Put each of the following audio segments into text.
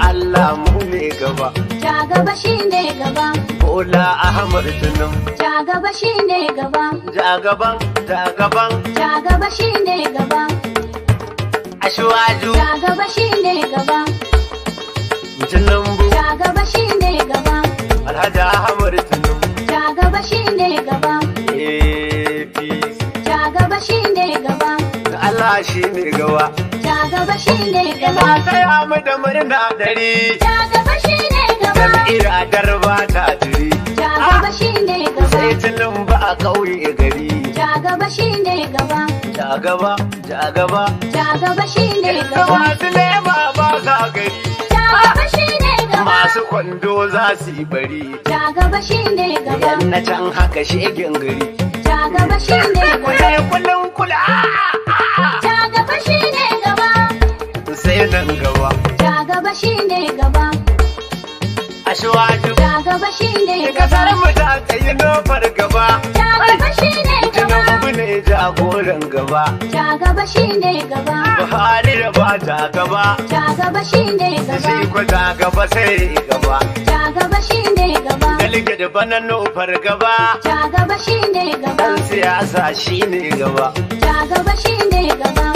Allah mu ne gaba. Ja gaba shine gaba. Bola Ahmad Tinubu. Ja gaba shine gaba. Ja gaban, ja gaban. Ja gaba shine gaba. Asiwaju. Ja gaba shine gaba. Tinubu. Ja gaba shine gaba. Alhaji Ahmad Tinubu. Ja gaba shine gaba. APC. Ja gaba shine gaba. Allah shi ne gaba. Ja gaba shine Ina gaba. taya mu da murna dari. Ja gaba shine gaba. Jam'iyyar garba ta jiri. Ja gaba shine gaba. Sai Tinubu a ƙauye gari. Ja gaba shine gaba. Ja gaba, ja gaba. Ja gaba shine Yanzu gaba. masu lema ba sa gari. Ja gaba shine gaba. Masu kwando za su yi bari. Ja gaba shine gaba. Yan na can haka shegen gari. Ja gaba shine gaba. Kule kulun kula. Ja gaba shine gaba. Sai nan gaba. Ja gaba shine gaba. Asiwaju. Ja gaba shine gaba. Kasar mu ta tsayi nofar gaba. Ja gaba shine gaba. Tinubu ne jagoran gaba. Ja gaba shine gaba. Buhari da ba ta gaba. Ja gaba shine gaba. Shi ko ta gaba sai gaba. Ja gaba shine gaba. Delegate bana nofar gaba. Ja gaba shine gaba. Dan siyasa shine gaba. Ja gaba shine gaba.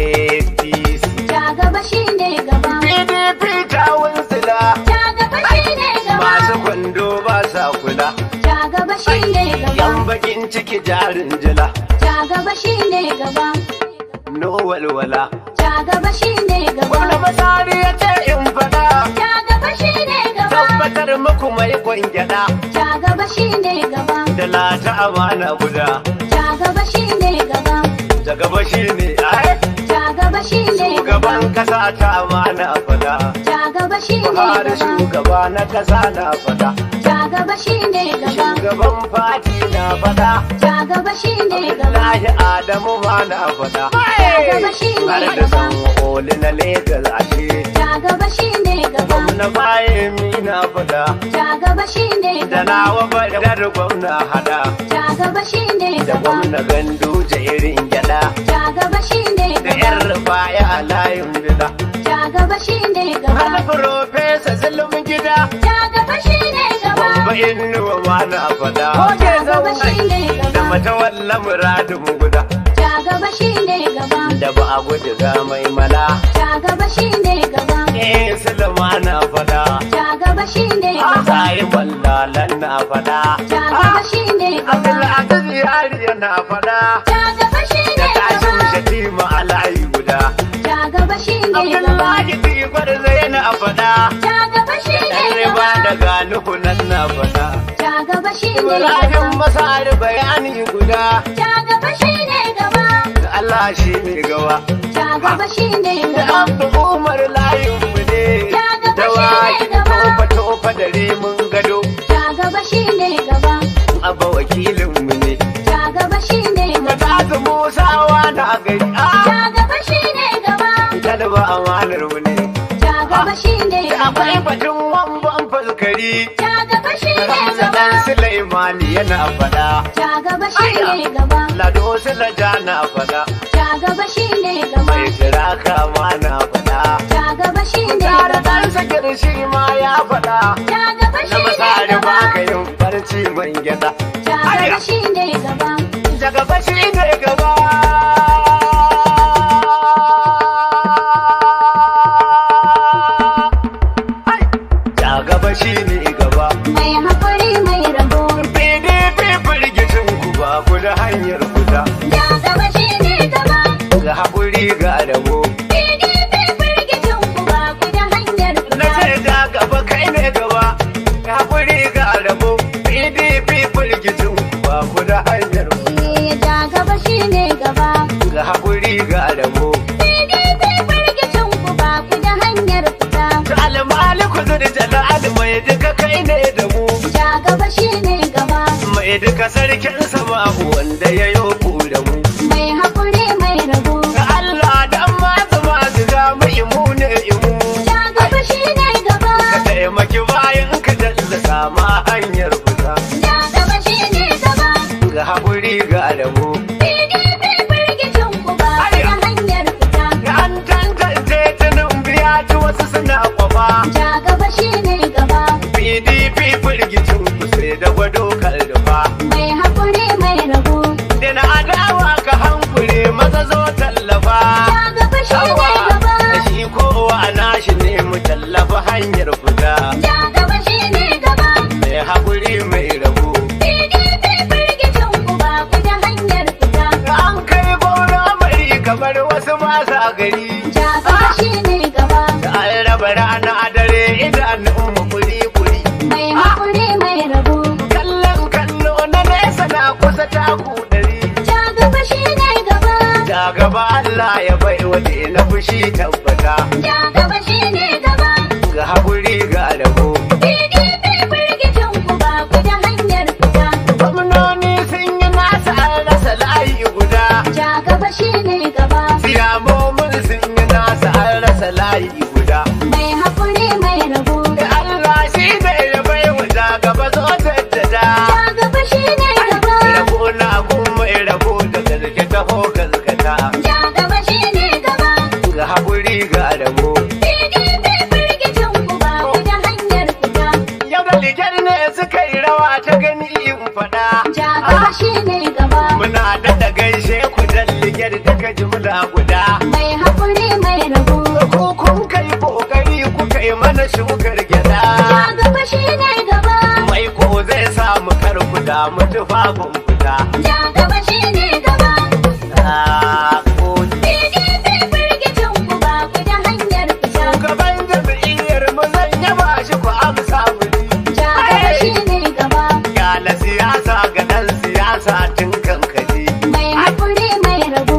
APC. Ja gaba shine gaba. PDP ta wunsila. Ja gaba shine gaba. Masu kwando ba sa kula. Ja gaba shine gaba. Yan bakin ciki jarin jila. Ja gaba shine gaba. No walwala. Ja gaba shine gaba. Gwamna Masari ya ce in faɗa. Ja gaba shine gaba. Tabbatar muku mai kwangyada. Ja gaba shine gaba. Da lata amana guda. Ja gaba shine gaba. Da gaba shine ai. Ja gaba shine gaba. Shugaban kasa ta amana fada. Ja gaba shine Buhari gaba. shugaba na kasa na fada. Ja gaba shine gaba. Shugaban fati na fada. Ja gaba shine gaba. Abdullahi Adamu ma na fada. Ja gaba shine Har da gaba. san oli na Legas ashe. Ja gaba shine gaba. Gwamna Fayemi na fada. Ja gaba shine Da gaba. nawa badar gwamna hada. Ja gaba shine Da gaba. gwamna Ganduje irin gyada. Ja gaba shine Da gaba. yan rufaya a layin bida. Ja gaba shine gaba. Har Profesa Zulum gida. Ja gaba shine gaba. Babba inuwa ma na fada. Ja gaba shine Da gaba. matawalla muradin guda. Ja gaba shine gaba. Da ba a gudu ga mai mala. Ja gaba shine gaba. Eh Sulma na fada. Ja gaba shine gaba. Sai wallalan na fada. Ja gaba shine gaba. Abdulaziz Yari yana fada. Ja gaba shine Da tashin gaba. Shatima a layi guda. Ja gaba shine gaba. Abdullahi Tigwar yana fada. Ja gaba shine Dan riba gaba. daga Nuhu nan na fada. Ja gaba shine Ibrahim gaba. Masari bayani guda. Ja gaba shine gaba. Allah shi ne gaba. Ja gaba shine Da gaba. Abdu Umar layin mu ne. Ja gaba Da shi ne waki gaba. tofa tofa da rimin gado. Ja gaba shine gaba. Abba wakilin mu ne. Ja gaba shine gaba. Matazu Musawa na gari. Ah! Ja gaba shine gaba. Talba amanar mu ne. Ja gaba shine Da gaba. akwai batun wamban faskari. Ja gaba shine Hamza gaba. dan Sulaimani yana fada. Ja gaba shine gaba. Lado Sulaja na fada. Ja gaba shine gaba. Mai tiraka ma na fada. Ja gaba shine Tare gaba. dan sakir shi ma ya fada. Ja gaba Na shine masari gaba. ba ka yin barci ban gyada. Ja gaba shine gaba. Daga bashi ne gaba. Ai, Ja gaba shi ne gaba. Mai haƙuri mai rabo. PDP firgicin ku ba ku da hanyar fita. Ja gaba shine gaba. Ga haƙuri ga rabo. PDP firgicin ku ba ku da hanyar Na fita. ce ja gaba kai ne gaba. Ga haƙuri ga rabo. PDP firgicin ku ba ku da hanyar fita. Eh, Ja gaba shine gaba. Ga haƙuri ga rabo. PDP firgicin ku ba ku da hanyar fita. Almaliku zuri jalal mai duka kai ne da mu. Ja gaba shine gaba. Mai duka sarkin sama wanda ya yo da mu. Mai haƙuri mai rabo. Ga Allah dan masu masu ga mu imu ne imu. Ja gaba shine gaba. Ka taimaki bayan ka dalla sama hanyar fita. Ja gaba shine gaba. Ga haƙuri ga rabo. PDP firgicin ku ba ku da hanyar fita. An tantance tunin biya ci wasu suna kwafa. gari. Ja gaba shine gaba. Da an raba rana a dare idanun mu kuri kuri. Mai haƙuri mai rabo. Kallon kallo na nesa na kusa taku 100. Ja gaba shine gaba. Ja gaba Allah ya bai wa na fushi tabbata. Ja gaba shine gaba. Ga haƙuri ga rabo. PDP firgicin ku ba ku da hanyar fita. Gwamnoni sun yi nasa an rasa layi guda. Ja gaba shine gaba. Siyamomin sun yi nasa an rasa layi guda. Mai haƙuri mai rabo. Da Allah shi ne ya bai wa ja gaba zo jaddada. Ja gaba shine gaba. Rabo na kuma rabo da gaske taho gaskata. Ja gaba shine gaba. Ga haƙuri ga rabo. PDP firgicin ku ba ku da hanyar fita. Yau da ligar ne suka yi rawa ta gani in faɗa. Ja gaba shine gaba. Muna daɗa gaishe ku dan ligar daga jumla guda. Mai haƙuri mai rabo. Ku kun kai kokari kuka yi mana shukar gyaɗa. Ja gaba shine gaba. Mai ko zai samu kar ku damu tufafin fita. Ja gaba shine gaba. Ah, gode. PDP firgicin ku ba ku da hanyar fita. Shugaban jam'iyyar mu zan yaba shi ku amsa mu ji. Ja gaba shine gaba. Kyala siyasa ga ɗan siyasa tun kankaji. Mai haƙuri mai rabo.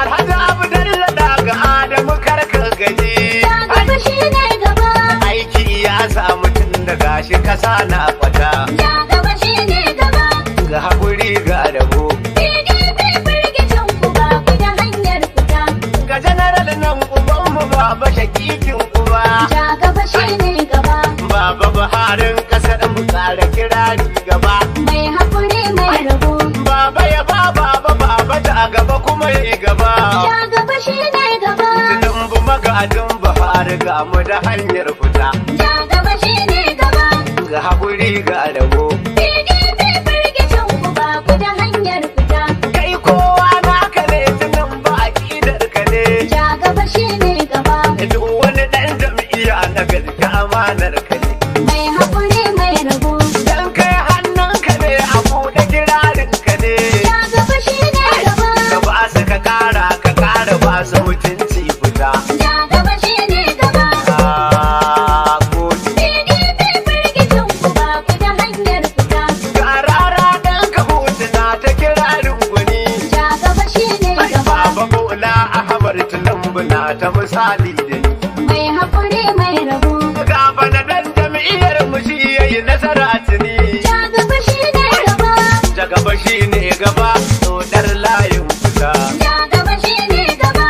Alhaji Abdalla ga Adamu karka gaji. Ja gaba shine gaba. Aiki ya samu tun da gashi kasa na kwata. Ja gaba shine gaba. Ga haƙuri ga rabo. PDP firgicin ku ba ku da hanyar fita. Ga janaral nan ubanmu baba shakikin uba. Ja gaba shine gaba. Baba Buharin kasar mu tsara kirari gaba. Mai haƙuri mai rabo. Baba ya ba baba baba ta gaba kuma yi gaba. Ja gaba shine gaba. Tinubu magajin Buhari ga mu da hanyar fita. Ja gaba shine gaba. Ga haƙuri ga rabo. PDP firgicin ku ba ku da hanyar fita. Kai kowa naka ne Tinubu aƙidar ka ne. Ja gaba shine gaba. Duk wani ɗan jam'iyya na gaske amanar ka ne. Mai haƙuri mai rabo. Dan kai hannunka ne a buɗe kirarin ka ne. Ja gaba shine gaba. Ka ba su ka ƙara ka ƙara ba su mutunci fita. Ja gaba shine gaba. Ah, gode. PDP firgicin ku ba ku da hanyar fita. Ga rara ɗan ka hutu na ta kirarin gwani. Ja gaba shine gaba. Baba Bola Ahmad Tinubu na ta misali da ni. Mai haƙuri mai rabo. Ga bana ɗan jam'iyyar mu shi yayi nasara tuni. Ja gaba shine gaba. Ja gaba shi ne gaba, dodar layin fita. Ja gaba shine gaba.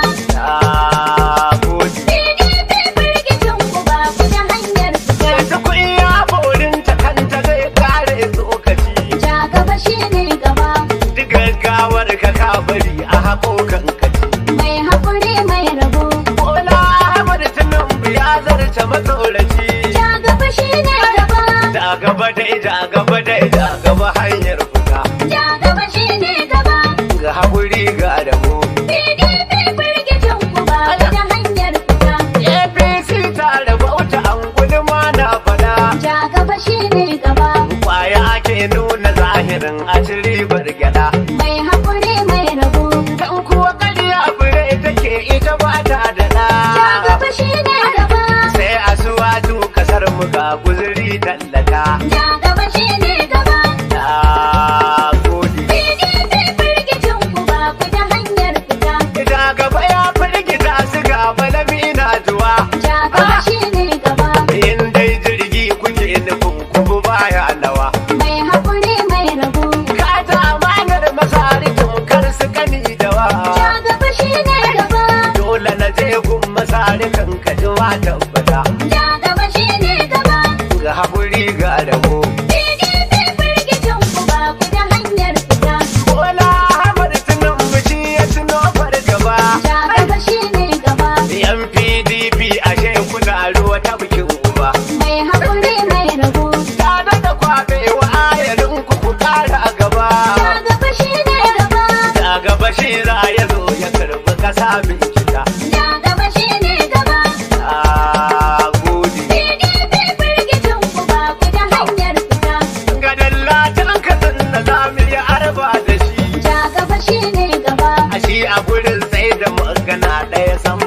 Ah, gode. PDP firgicin ku ba ku da hanyar fita. Yanzu kun ya borin ta kanta zai kare tsokaci. Ja gaba shine gaba. Duk gaggawar ka ka bari a haƙoƙan kaci. Mai haƙuri mai rabo. Bola Ahmad Tinubu ya zarce matsoraci. Ja gaba shine gaba. Ja gaba dai ja gaba dai ja gaba hanyar fita. Ja gaba shine gaba. Ga haƙuri ga rabo. PDP firgicin ku ba ku da hanyar fita. APC ta rabauta an gudu ma na fada. Ja gaba shine gaba. Kwaya ake nuna zahirin a ci ribar gyaɗa. Mai haƙuri mai rabo. Dan kuwa ƙarya fure take ita ba ta da Ja ɗa. gaba shine gaba. Sai a suwaju kasar mu ga guzuri tallata. Ja gaba shine gaba. Na gode. PDP firgicin ku ba ku da hanyar fita. Ja gaba ya firgita su ga malami na juwa. Ja gaba shine gaba. In dai jirgi kuke nufin kubu baya nawa. Mai haƙuri mai rabo. Ka ta amanar masari tamkar su kani dawa. Ja gaba shine gaba. Dole na je gun masari kan ka ji wa tabbata. Ja gaba shine gaba. Ga haƙuri ga rabo. PDP firgicin ku ba ku da hanyar fita. Bola Ahmad Tinubu shi ya tuno fargaba. Ja gaba shine gaba. Yan PDP ashe kuna ruwa ta bikin uba. Mai haƙuri mai rabo. Ta daɗa kwaɓewa ayarin ku ku ƙara gaba. Ja gaba shine gaba. Da gaba shi za ya zo ya karɓi ƙasa min kita. Ja gaba shine gaba. Na gode. PDP firgicin ku ba ku da hanyar fita. Ga dallacin kasan da za mu yi arba da shi. Ja gaba shine gaba. A shi a gurin sai da magana ɗaya san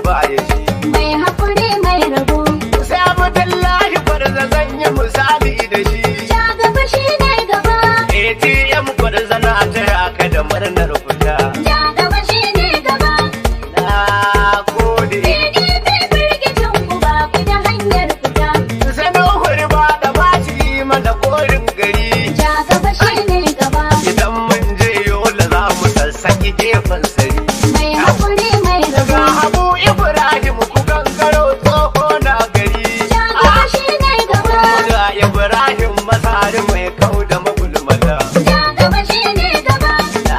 da korin gari. Ja gaba shi ne gaba. Idan mun je Yola za mu sassaki gefen sari. Mai haƙuri mai Ga rabo. Habu Ibrahim ku gangaro tsoho na gari. Ja gaba shi ne gaba. Ga Ibrahim Masari mai kau da magulmata. Ja gaba shi ne gaba. Na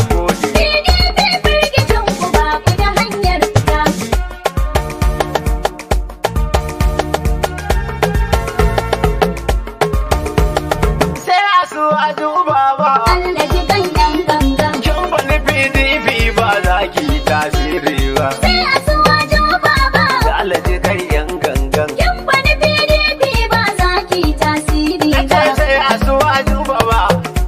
gode. PDP firgicin ku ba ku da hanyar fita. Sai a su a duba ba. Allah ji gangan gangan. Kin bani PDP ba za ki yi tasiri ba. Sai a suwajo baba. Da alaji kai yan gangan. Kin wani PDP ba za ki tasiri Na ba. ce sai a su a duba ba.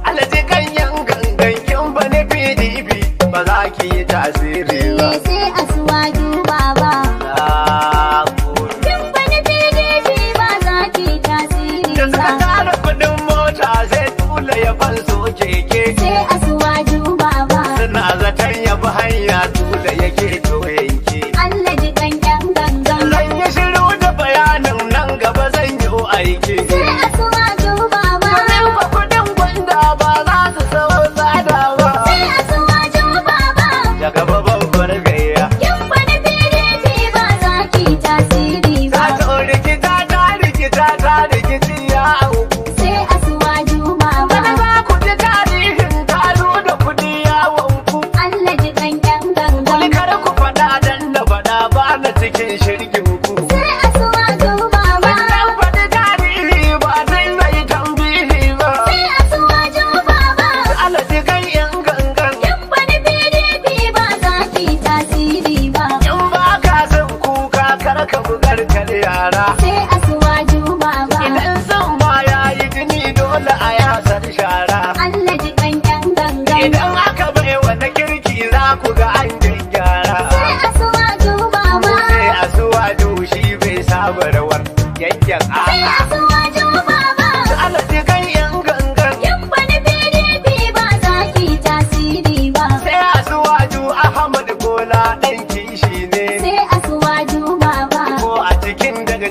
Alaji kai yan gangan. Kin bani PDP ba za ki yi tasiri ba. Eh, sai a suwaju baba. Na gode. Kin wani PDP ba za ki tasiri Da suka ba. tara kudin mota sai tula ya fanso keke. Sai a suwaju baba. Suna zaton ya bi hanya tula yake to yanke. Allah ji gangan gangan. Zan yi shiru da bayanin nan gaba zan yi aiki. Sai a suwaju baba. Domin kwa kudin gwanda ba za su sau tsada ba. Sai a suwaju baba. Daga babbar gayya. Kin wani PDP ba za ki tasiri Ta ba. ta rikita ta rikita ta rikici ya auku. Sai a suwaju baba. Wani za ku ji tarihin taro da kudi ya wanku. Allah ji gangan gangan. Wani kar ku faɗa dan na faɗa ba na cikin shirgin ku. Sai a suwaju baba. Wannan faɗi tarihi ba sai na yi tambihi ba. Sai a suwaju baba. Alaji kan yan gangan. Kin wani PDP ba za ki tasiri ba. In ba ka son kuka kar ka bugar kar yara. Sai a suwaju baba. Idan son ma ya yi jini dole a yasar shara. Allah ji gangan gangan. Idan aka bai wa na kirki za ku ga an gyara. Sai a suwaju baba. Sai a suwaju shi bai saba rawar yankin Sai a'a. a suwaju baba. Alaji kan yan gangan. Kin wani PDP ba za ki tasiri ba. Sai a suwaju Ahmad Bola ɗan kishi ne. Sai a suwaju baba. Ko a cikin daga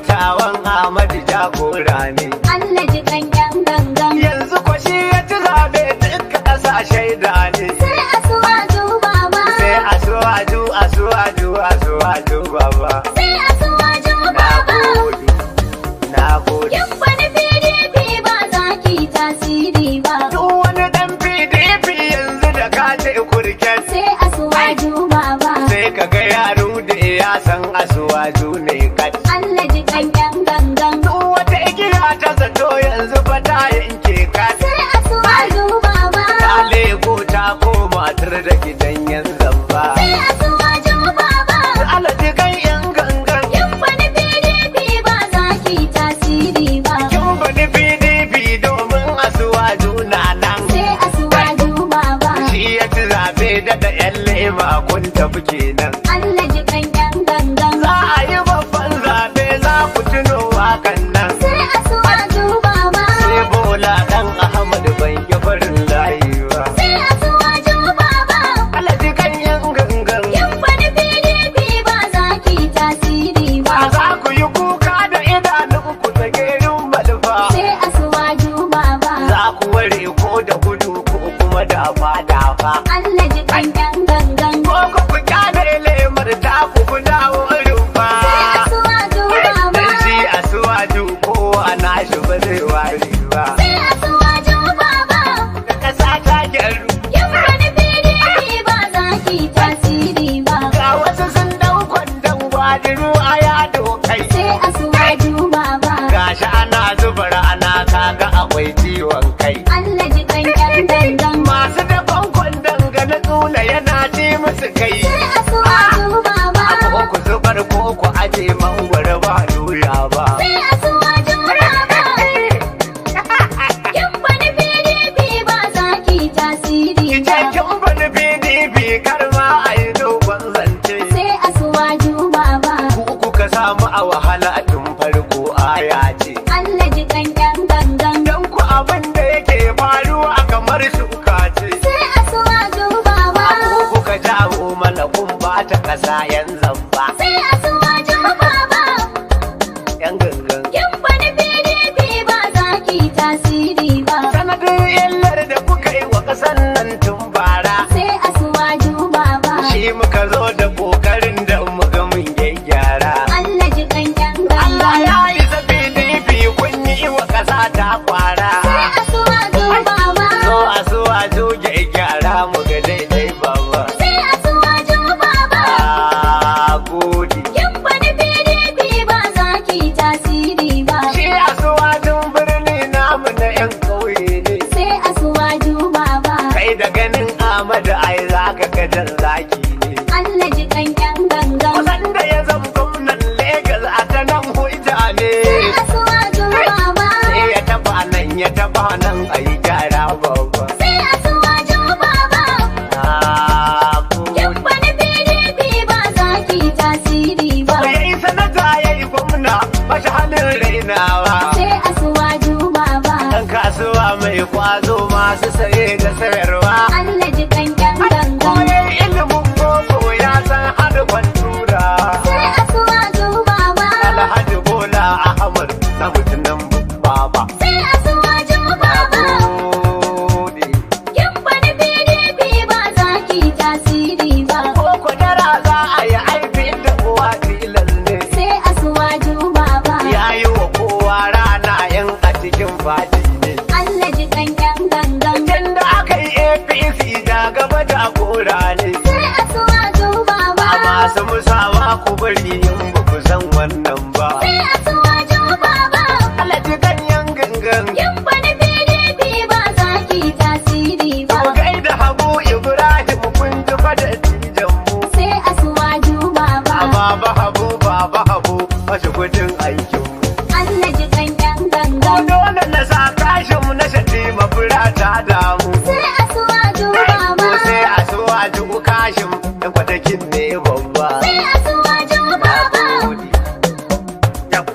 Ahmad jagora ne. Allah ji gangan gangan. Yanzu ko shi ya ci zabe duka ƙasa shaida ne. Sai a suwaju baba. Sai a suwaju a suwaju a suwaju baba. Sai a suwaju Na baba. gode, na gode. Kin wani PDP ba za ki tasiri ba. Duk wani ɗan PDP yanzu da ka ce kurken. Sai a suwaju baba. Sai ka ga yaro da ya san asuwaju ne kat. Allah ji gangan gangan. Duk wata igiya ta zato yanzu fa ta yanke kat. Sai a suwaju baba. Ta leko ta koma tur da gidan yan zamba. Sai a suwaju baba. Alaji kan yan gangan. Kin wani PDP ba za ki tasiri ba. Kin faɗi PDP domin asuwaju na nan. Sai a suwaju baba. Shi ya ci zaɓe daga ‘yan lema kun tafi kenan. Allah ji gangan gangan. Za a yi babban zaɓe za ku tuno wakan nan. Sai a suwaju baba. Sai Bola ɗan Ahmad ban yi farin layi ba. Sai a suwaju baba. Alaji kan yan gangan. Kin wani PDP ba za ki tasiri ba. Ba za ku yi kuka da idanunku ta gerin malfa. Sai a suwaju baba. Za ku ware ko da gudu ko kuma dafa dafa. Allah ji gangan gangan. Ko ku ku kyale lemar ta ku ku dawo rumfa. Sai a suwaju baba. Dan shi a suwaju kowa na shi ba zai ware ba. Sai a suwaju baba. Da ƙasa ta gyaru. Kin wani PDP ba za ki tasiri ba. Ga wasu sun dau kwandon gwadiru a yado kai. Sai a suwaju baba. Gashi ana zuba rana kaga akwai ciwon kai. Allah ji gangan gangan. Masu dakon kwandon ga na tsula yana ci musu kai. Sai a suwaju baba. Ko ku zubar ko ku aje mangwaro ba doya ba. Sai a suwaju baba. Kin wani PDP ba za ki tasiri Ki ce ba. kin bani PDP kar ma a yi dogon zance. Sai a suwaju baba. Ku kuka samu a wahala tun farko aya ce. Allah ji gangan gangan. Dan ku abin da yake faruwa kamar shuka ce. Sai a suwaju baba. Ku kuka jawo mana kun bata ƙasa yan zamba. Sai a suwaju baba. Yan gangan. Kin wani PDP ba za kasuwa mai kwazo masu saye da sayarwa. Allah ji kan yan gangan. Koyar ilimin boko ya san harkar tura. Sai Asuwaju Baba. Alhaji Bola Ahmad na mutunan baba. Sai Asuwaju Baba. Gode. Kin wani PDP ba za ki tasiri ba. Ko kwadara za a yi aiki da uwa tilas ne. Sai Asuwaju Baba. Ya yi wa kowa rana yan a cikin fati ne. Allah ji kan yan gangan. Tun da aka yi APC da gaba da kora ne. Sai Asuwaju Baba. A masu musawa ku bari in ba ku san wannan ba. Sai Asuwaju Baba. Alhaji ganyen gangan. Kin wani PDP ba za ki tasiri ba. Ku gaida Habu Ibrahim kun ji fada tijan mu. Sai Asuwaju Baba. A baba Habu baba Habu mashi kudin aikin mu. Allah ji kan yan Ko gangan. dole na sa kashin mu na shaɗi mafura ta damu. Sai Asuwaju Baba. Ko sai a so a ji kashin da kwatakin ne babba. Sai Asuwaju Baba.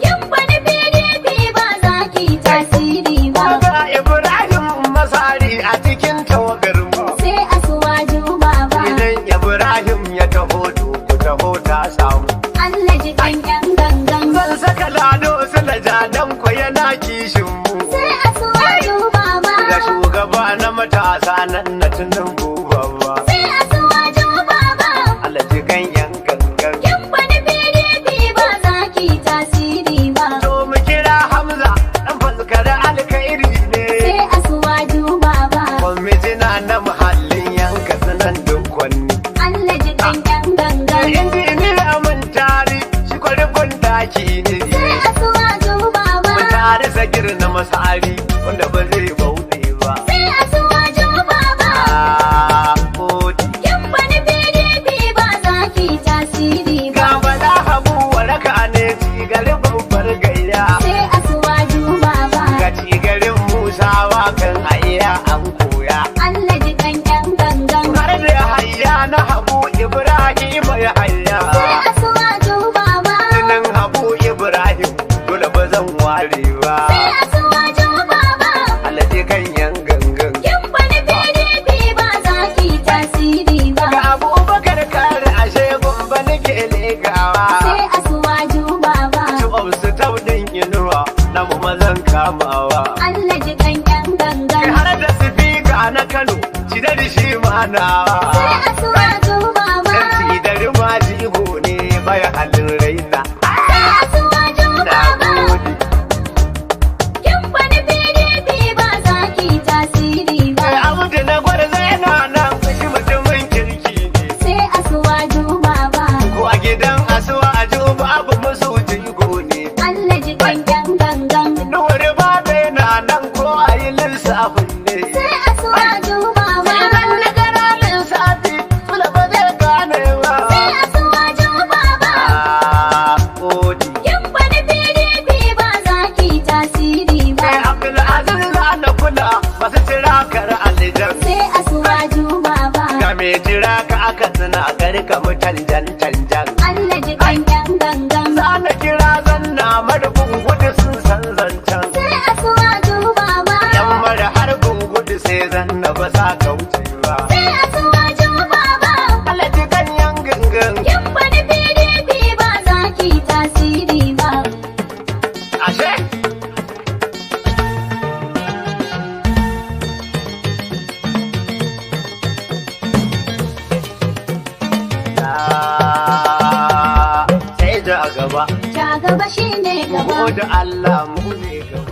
Kin wani PDP ba za ki tasiri ba. Ga Ibrahim Masari a cikin tawagar mu. Sai Asuwaju Baba. Idan Ibrahim ya taho to ku taho ta samu. Allah ji kan yan gangan. Zan saka lado sulaja dan ko yana kishin mu. Sai Asuwaju Baba. Ga shugaba na matasa nan na tunan babba. Sai Asuwaju Baba. Allah ji ganyen gangan. Kin wani PDP ba za ki tasiri ba. To mu kira Hamza dan faskara alkhairi ne. Sai Asuwaju Baba. Kwamitina na muhallin yanka sanan dukwanni. Allah ji kan yan gangan. Injiniya mun tari shi kwarikon daki ne. Sai Asuwaju Baba. Mun tari sagir na masari wanda ba zai bauɗe ba. Sai Asuwaju Baba. Ah, gode. Kin wani PDP ba za ki tasiri ba. Ga bala habu waraka ne cigari babbar gayya. Sai Asuwaju Baba. Ga cigarin Musawa kan ayya an koya. Allah ji kan yan gangan. Har da hayya na habu Ibrahim ya hayya. Sai Asuwaju Baba. Sunan habu Ibrahim dole ba zan ware ba. Sai Asuwaju Baba. Alaji kan yan gangan. Kin wani PDP ba za ki tasiri ba. Ga Abubakar kare ashe gumba nake legawa. Sai Asuwaju Baba. Ci su taudin inuwa na mu mazan kamawa. Allah ji kan yan gangan. Har da sifika na Kano, ci da shi manawa. Sai Asuwaju Baba. Dan cidari ma jigo ne baya halin raina. Sai Asuwaju Na Baba. gode. Kin wani PDP ba za ki tasiri ba. Kai Abdu na gwarza yana nan shi mutumin kirki ne. Sai Asuwaju Baba. Ko a gidan asuwa babu musu jigo ne. Allah ji kan yan gangan. Nuwar ba yana nan ko a yi lissafin ne. Sai Asuwaju Baba. Idan na gara lissafi, Sule ba zai gane ba. Sai Asuwaju Baba. Ah, gode. Kin wani PDP ba za ki tasiri ba. Kai Abdulaziz za na kula masu tirakar alijan. Sai Asuwaju Baba. Ga mai jira ka aka tuna garka mu tanjan tanjan. Allah ji kan yan gangan. Za na kira zanna marubin gudu sun san zancen. Sai Asuwaju Baba. Yan mara harbin gudu sai zanna ba sa kauce ba. Sai Asuwaju Baba. Alaji ganyen gangan. Kin wani PDP ba za ki tasiri ba. Ashe? Ah, sai da gaba. Ja gaba shine Mu gaba. gode Allah mu ne gaba.